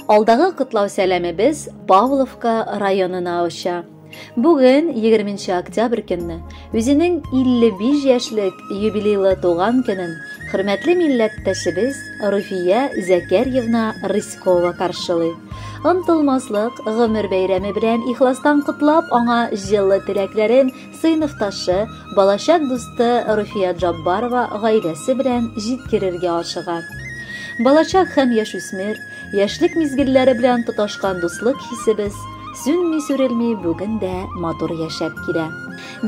Алдагы котлау сәламебез Павловка районына оча. Бүген, 20 октябрь көнне, үзенең 55 яшьлек юбилейлы туган көнен хөрмәтле милләттәшебез Руфия Зәкәрьевна Рыськова каршылый. Онтылмаслык гомер бәйрәме белән ихластан котлап, аңа җылы теләкләрен сыйныфташы, балачак дусты Руфия Джаббарова гаиләсе белән җиткерергә ашыга. Балачак һәм яшүсмер, яшьлек мизгелләре белән тоташкан дуслык хисебез сүнми-сүрелми бүген дә матур яшәп килә.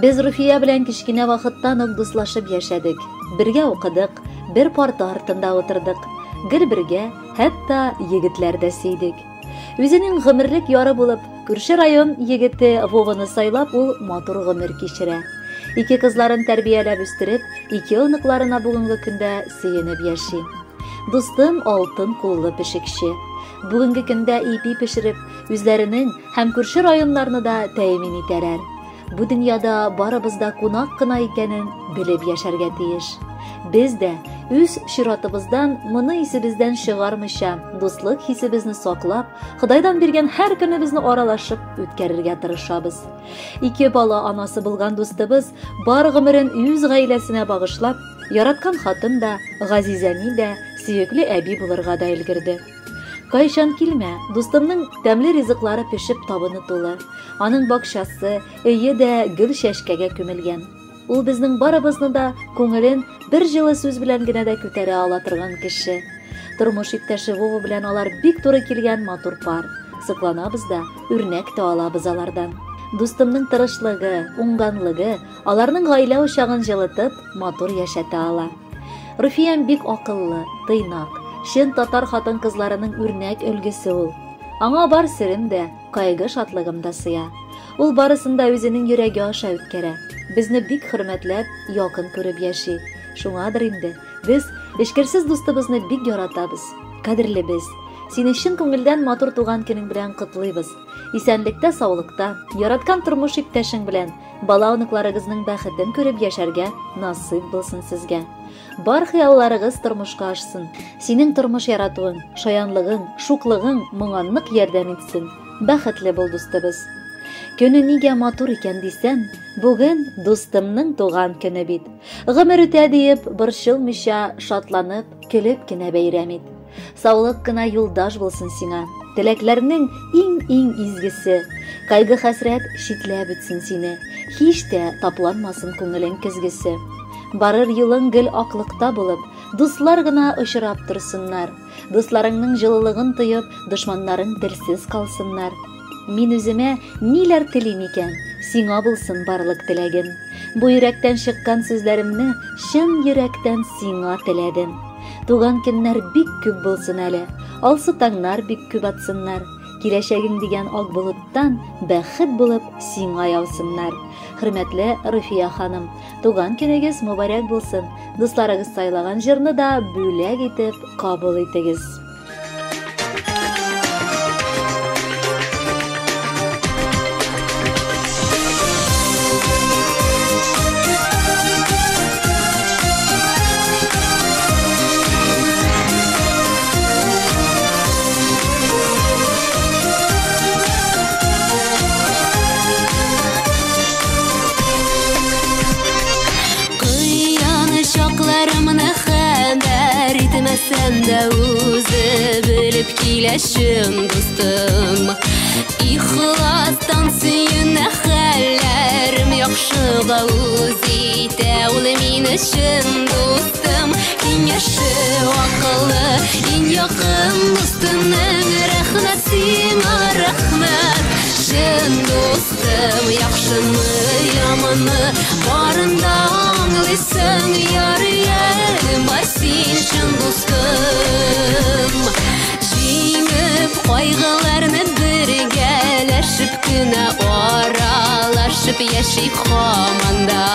Без Руфия белән кечкенә вакыттан ук дуслашып яшәдек. Бергә укыдык, бер парта артында утырдык. Гел бергә, хәтта егетләр дә сөйдек. Үзенең гомерлек яры булып, күрше район егете Вованы сайлап, ул матур гомер кичерә. Ике кызларын тәрбияләп үстереп, ике оныкларына бүгенге көндә сөенеп яши. Дустым алтын куллы пешекче. Бүгенге көндә ипи пешереп, үзләренең һәм күрше районнарны да тәэмин итәләр. Бу дөньяда барыбыз да кунак кына икәнен белеп яшәргә тиеш. Без дә үз чиратыбыздан моны исебездән чыгармыйча, дуслык хисебезне саклап, Ходайдан биргән һәр көнебезне аралашып үткәрергә тырышабыз. Ике бала анасы булган дустыбыз бар гомерен үз гаиләсенә багышлап, Яраткан хатын да, газиз әни дә, сөекле әби булырга да өлгерде. Кайчан килмә, дустымның тәмле ризыклары пешеп табыны тулы. Аның бакчасы, өе дә гөл чәчкәгә күмелгән. Ул безнең барыбызны да күңелен бер җылы сүз белән генә дә күтәрә ала торган кеше. Тормыш иптәше Вова белән алар бик туры килгән матур пар. Сокланабыз да, үрнәк тә алабыз алардан. Дустымның тырышлыгы, уңганлыгы аларның гаилә учагын җылытып, матур яшәтә ала. Руфиям бик акыллы, тыйнак, чын татар хатын-кызларының үрнәк өлгесе ул. Аңа бар серем дә, кайгы-шатлыгым да сыя. Ул барысын да үзенең йөрәге аша үткәрә. Безне бик хөрмәтләп, якын күреп яши. Шуңадыр инде, без эчкерсез дустыбызны бик яратабыз, кадерлибез. Сине чын күңелдән матур туган көнең белән котлыйбыз. Исәнлектә-саулыкта, яраткан тормыш иптәшең белән Бала оныкларыгызның бәхетен күреп яшәргә насыйп булсын сезгә. Бар хыялларыгыз тормышка ашсын. Синең тормыш яратуың, шаянлыгың, шуклыгың моңа нык ярдәм итсен. Бәхетле бул, дустыбыз. Көне нигә матур икән дисәм, бүген дустымның туган көне бит. Гомер үтә диеп, борчылмыйча, шатланып, көлеп кенә бәйрәм ит. Саулык кына юлдаш булсын сиңа. Теләкләрнең иң-иң изгесе. Кайгы-хәсрәт читләп үтсен сине. Һич тә тапланмасын күңелең көзгесе. Барыр юлың гел аклыкта булып, дуслар гына очрап торсыннар. Дусларыңның җылылыгын тоеп, дошманнарың телсез калсыннар. Мин үземә ниләр телим икән, сиңа булсын барлык теләгем. Бу йөрәктән чыккан сүзләремне чын йөрәктән сиңа теләдем. Туган көннәр бик күп булсын әле, алсу таңнар бик күп атсыннар. Киләчәгең дигән ак болыттан бәхет булып сиңа яусыннар. Хөрмәтле Руфия ханым, туган көнегез мөбарәк булсын. Дусларыгыз сайлаган җырны да бүләк итеп кабул итегез. Итмәсәм дә үзе белеп килә чын дустым. Ихластан сөенә хәлләрем яхшыга үз итә ул мине чын дустым. Киңәше акыллы, иң якын дустымның рәхмәт сиңа, рәхмәт. Чын дустым, яхшымы, яманмы, барын да аңлыйсың, ярый әле бар син чын дустым. Җиңеп кайгыларны бергәләшеп кенә аралашып яшик һаман да.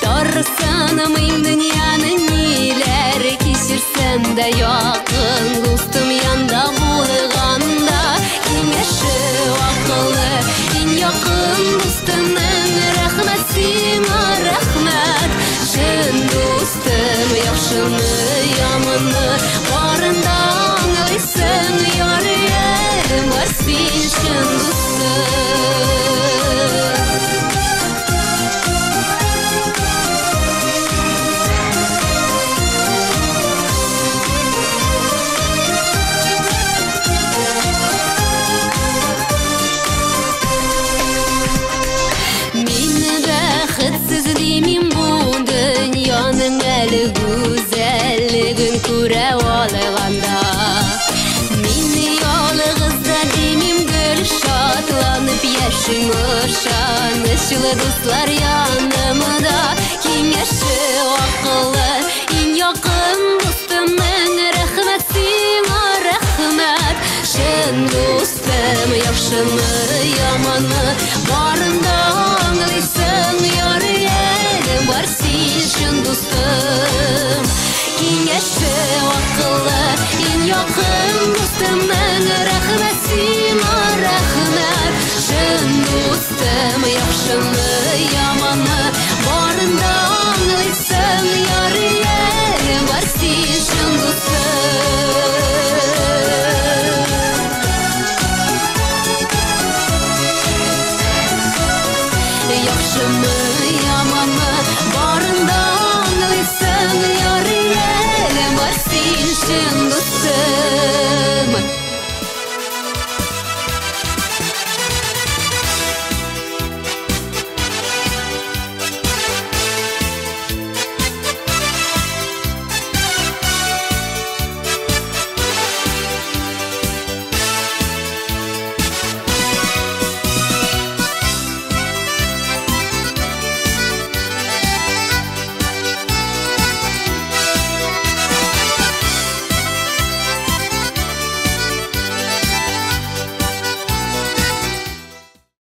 Тарсынмыйм дөньяны ниләр кичерсәм дә якын дустым янда булганда. Киңәше акыллы, иң якын дустымның рәхмәт сиңа, рәхмәт. Чын дустым, яхшымы, яманмы, барын да аңлыйсың, ярый Яшим ышанычлы дуслар янымда. Киңәше акыллы иң якын дустым, рәхмәт сиңа, рәхмәт. Чын дустым, яхшымы, яманмы, барын да аңлыйсың. Ярый әле бар син, чын дустым. Киңәше акыллы иң якын дустым, рәхмәт сиңа, рәхмәт. Чын дустым, яхшымы, яманмы.